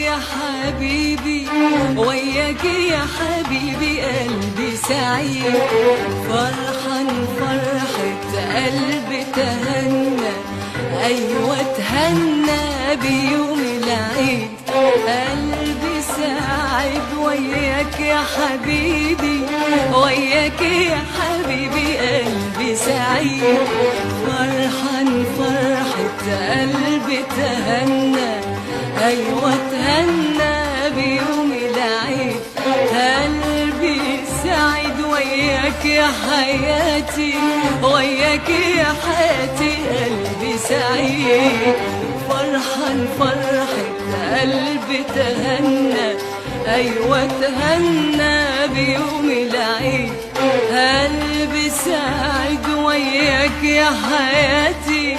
يا حبيبي، وياك يا حبيبي قلبي سعيد، فرحان فرحة قلبي تهنى، أيوة تهنى بيوم العيد. قلبي سعيد وياك يا حبيبي، وياك يا حبيبي قلبي سعيد، فرحان فرحة قلبي تهنى، أيوة تهنى بيوم العيد. قلبي سعيد وياك يا حياتي، وياك يا حياتي قلبي سعيد، فرحان فرحة قلبي تهنى، أيوة تهنى بيوم العيد. قلبي سعيد وياك يا حياتي.